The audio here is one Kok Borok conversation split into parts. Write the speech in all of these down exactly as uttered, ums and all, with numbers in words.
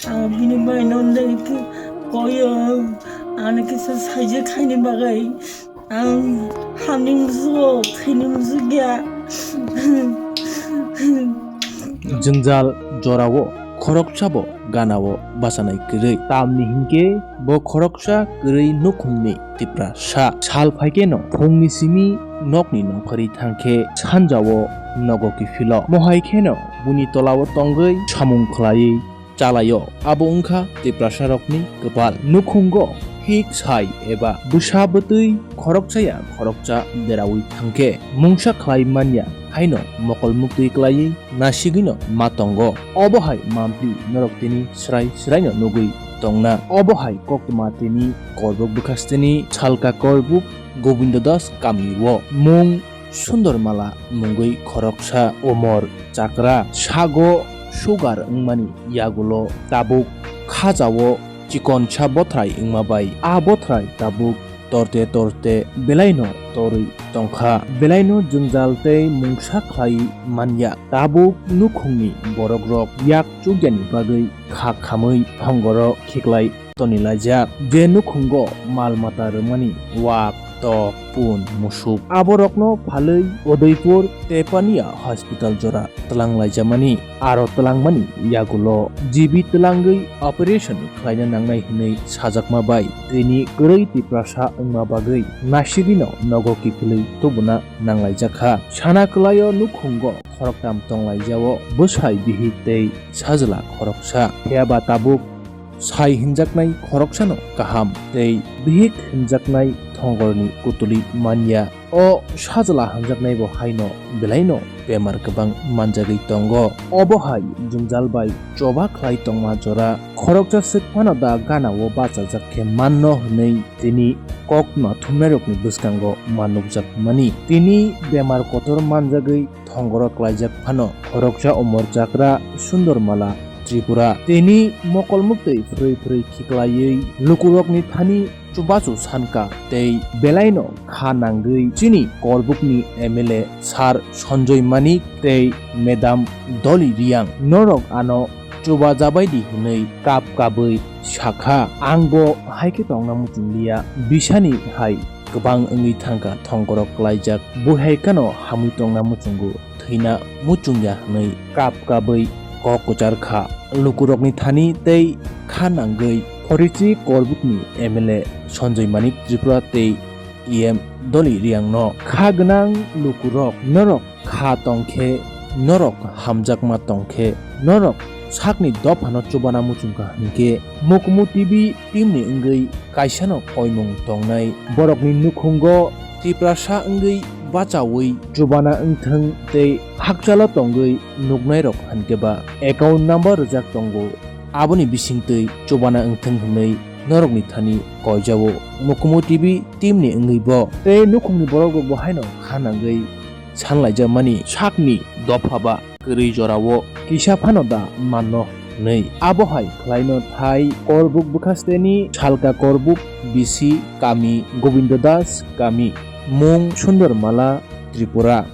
Ang bini bai no dai khe koyo, ano kisa saijak khaini bagwi. Ang hamni musugo, thwini musuk ya. Jwngjal jorao khoroksabo ganao bachanai kwrwi. Tamni hinkhe bo khoroksa kwrwi nukhungni Tiprasa. Sal phaikheno phungni simi nokni nongkhorwi thangkhe sanjao nogo kiphilo. Mohai kheno buni tolao tongwi samung khlaiwi chalaio. Abo wngkha Tiprasarokni kwpal. Nukhungo hik sai eba bwsa bwtwi khoroksa ya khoroksa deraui thangkhe mungsa khlai manya haino mokol muktwi klaiwi nasigwino ma tongo. Obo hai mampli norok tini srai sraino nugwi tongna. Obo hai koktwma tini korbuk bwkhasteni salka korbuk Gobindo Das kamio mung Sundormala mungwi khoroksa umor chakra sago sugar wngmani yagulo tabuk khajao chikonsa bothrai wngma bai. A bothrai tabuk torte torte belaino torwi tongkha. Belaino jwngjal tei mungsa khlai manya. Tabuk nukhungni borokrok yak chukyani bagwi kha khamwi thongoro khiklai tonilaijak. Je nukhungo mal mata rwmani wak, tok, pun, musuk, aborokno phalwi Udaipur Tepania Hospital jora twlang laijamani. Aro twlangmani yagulo G B twlangwi operation khlaina nangnai hwnwi sajakma bai tini kwrwi Tiprasa wngma bagwi nasigwino nogo kiphilwi tubuna nanglaijakha. Sana kwlaio nukhungo khoroktham tonglaijao bwsai bihik tei sajla khoroksa. Phiyaba tabuk sai hinjaknai khoroksano kaham tei bihik hinjaknai thongorni kutuli manya. O sajla hinjaknaibo haino belaino bemar kwbang manjagwi tongo. Obo hai jwngjal bai choba khlai tongma jora khoroksa swk phano da ganao bachajak khe manno hwnwi tini kokno thumnairokni bwskango ma nukjakmani. Tini bemar kotor manjagwi thongoro klaijak phano khoroksa umor chakra Sundormala Tripura. Tini mokol muktwi phwrwi phwrwi khiklaiwi lukurokni thani chubachu sanka tei belaino kha nangwi chini Korbukni M L A Sir Sanjoy Manik tei Madam Dolly Riang norok ano chubajabaidi hwnwi kap kabwi sakha. Ang bo hai khe tongna muchungliya, bisani hai kwbang wngwi thangkha, thongkorok klaijak, buhaikano hamwi tongna muchungo, thwina muchungya hwnwi kap kabwi kok kwchar kha lukurokni thani tei kha nangwi phorichi Korbukni M L A Sanjoy Manik Tripura tei E M Dolly Riangno. Kha gwnang lukurok, norok kha tongkhe, norok hamjakma tongkhe, norok sakni dophano chubana muchungkha hinkhe, Mukumu T V teamni wngwi kaisano koimung tongnai borokni nukhungo Tiprasa wngwi bachaui chubana wngthwng tei hakchalo tongwi nuknairok hinkhe ba account number rwjak tongo, aboni bisingtwi chubana wngthwng hwnwi norokni thani koijao Mukumu T V teamni wngwi bo. Tei nukhungni borokrokbo haino kha nangwi sanlaijakmani sakni dopha ba kwrwi jorao kisa phano da manno hwnwi. Abo hai khlaino thai Korbuk bwkhasteni Salka Korbuk bisi kami Gobindo Das kami, mung Sundormala Tripura.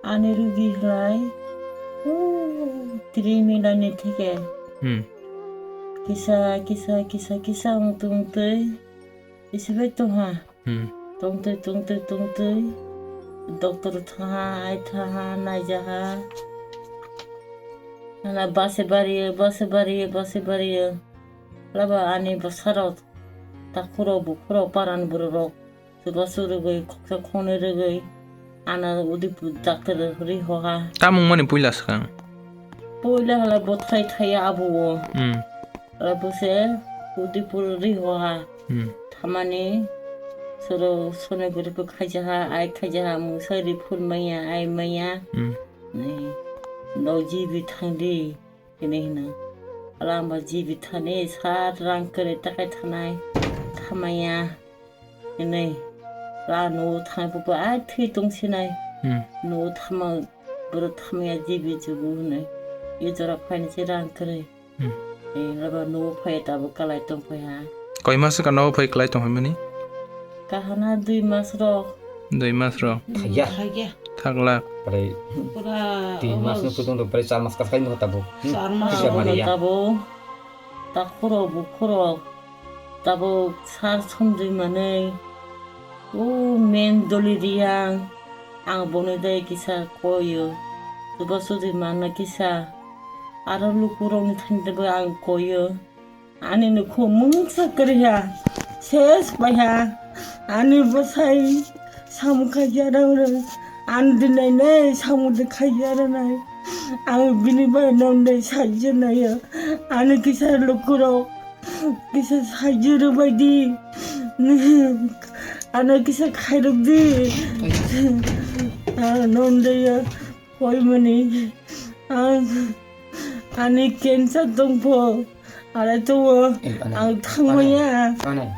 Ani rugi khlai, uh, three million ni theke. Hmm. Kisa, kisa, kisa, kisa wng tong twi. Isibai tongha. Hmm. Tongtwi, tongtwi, tongtwi. Doctor thaha, ai thaha, naijaha. Ana base bariyo, base bariyo, base bariyo. Laba ani bwsarok, takhurok, bukhurok, paran bururok. Chubachu rwgwi, khoksa khoknwi rwgwi. Ana Udaipur doctor ri hoha. Tamung mani puila swkang. Puila hala bothai thaya abuo. Hmm. Hala bose Udaipur ri hoha. Hmm. Thamani soro sone guri ko khaijaha, ai khaijaha, mung sai ri phun maya, ai maya. Hmm. Ni, no jibi thangdi, hini hino. Hala amba jibi thani, sat rang kere takai thanai, thamaya. Hinwi la nuo thangwi bubo ai thwi tongsinai. Hmm. Nuo thama, borok thamya jibi jubu hinwi. E jora phaini se rang kwrwi. Hmm. E laba nuo phai tabuk kalai tongphai ha. Koi mas ka nuo phai kalai tongphai mani? Kahana dui mas rok. Dui mas rok. Thakya. Thakya. Thakla. Prai pura tin mas no putung do, prai char mas kathai no tabuk. Hmm. Char mas kisa no mani ya. Tabuk. Takhurok bukhurok tabuk sar somjwi manwi. O men doli riyang. Ang boni dai kisa koyo. Chuba chuji manna kisa. Aro lukurokni thani tabuk ang koyo. Ani nukhung mungsa kwrwi ha, ses pai ha. Ani bwsai samung khaijak rw rw. Ani dinai nai samung de khaijak rw nai. Ang bini bai nong dai saijak nai. Ani kisa lukurok kisa saijak rw bai di. Ano kisa khairok di. Ang nong dai ya. Koimani ang ani cancer dongpho, are tongo. Eh, anai. Ang thangmanya. Anai. Anai.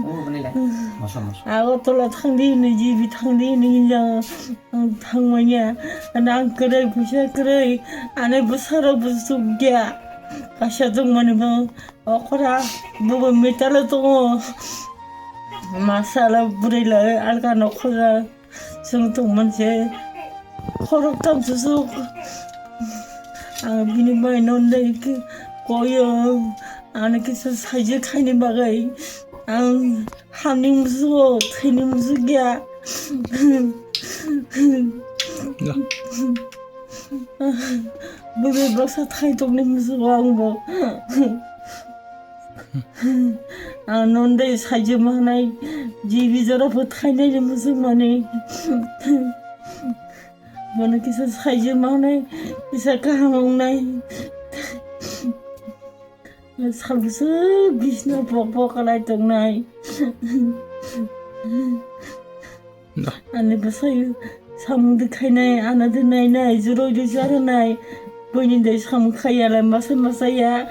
Oh, anai lai. Moso, moso. Agartala thangdi hinwi, G B thangdi hinwi hinjang ang thangmanya. Ani ang kwrwi, pisa kwrwi, ani bwsarok bwswk ya. Kaisa tongmani bo okra, bobo metalo tongo. Masala bwrwi lai alka nokhoja. Chwng tongmani se khoroktham susuk. Ang bini bai non dai koyo. Ano kisa saijak khaini bagwi. Ang hamni musugo, thwini musuk ya. Bwrwi baksa thai tongni musugo ang bo. Ang non dai saijak manai, G B jora pho thainai ni musuk mani. Bono kisa saijak manai, kisa kaham wngnai. Salbwswk bisna pok pok kalai tongnai. Ani bwsai samung de khainai, ano de nainai, juroi de jaranai. Buini de samung khaiya lai masa masa ya.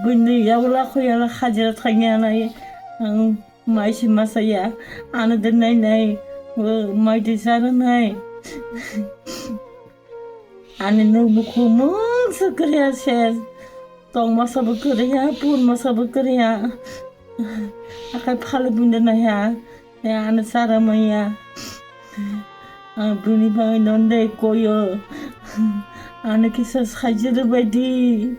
Buini de yago lakho ya lai hajira thangya nai. Ang mai se masa ya. Ano de nainai, o mai de jaranai. Ani nuk nukhung mungsa kwrwi ha ses. Tong masa bo kwrwi ha, pun masa bo kwrwi ha. Akai phalo bunda nai ha. Ya ano chara maya. Ang bini bai non dai koyo. Ano kisa saijak rw bai di.